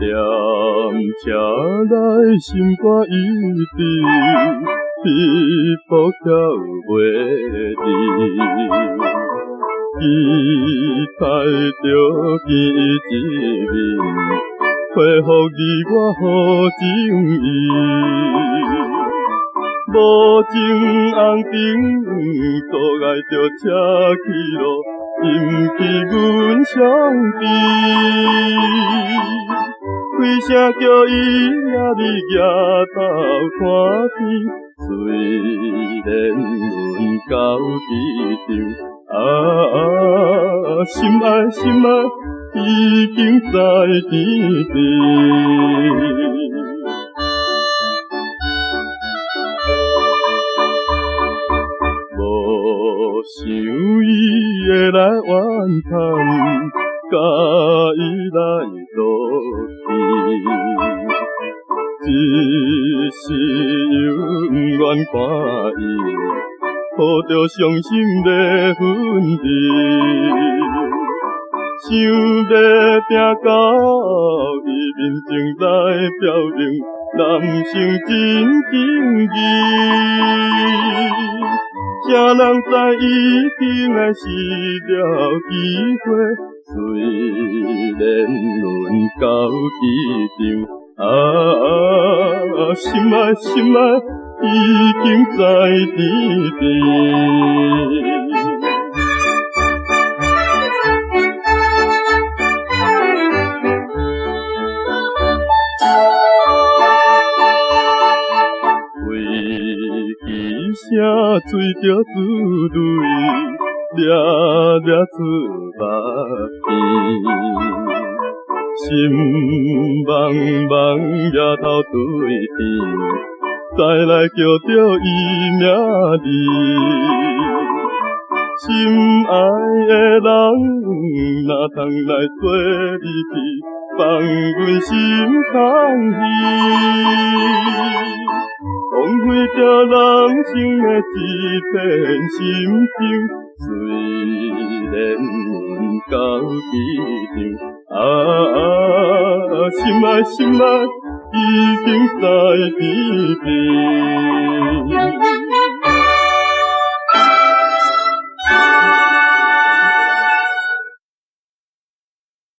踮车内心肝一直皮肤翘袂离，期待著见伊一面，回复你我好情意。无情红灯，阻碍著车去路，引起阮伤悲。开声叫伊名字举头看天，虽然阮到机场，啊，心爱心爱已经在天边。无想伊会来怨叹，佮伊来落去，只是犹毋愿看伊，抱著伤心欲分离。想欲拼到伊面前来表明男生真情意，谁人知已经来失了机会。虽然阮到机场，啊，心爱心爱已经在天边。飞机声随著珠泪，掠掠出目边，心茫茫抬头对天，再来叫著伊名字。心爱的人，若通来做离去，放阮心空虚。枉费著人生的一片心情，虽然阮到机场，啊，心爱心爱已经在天边。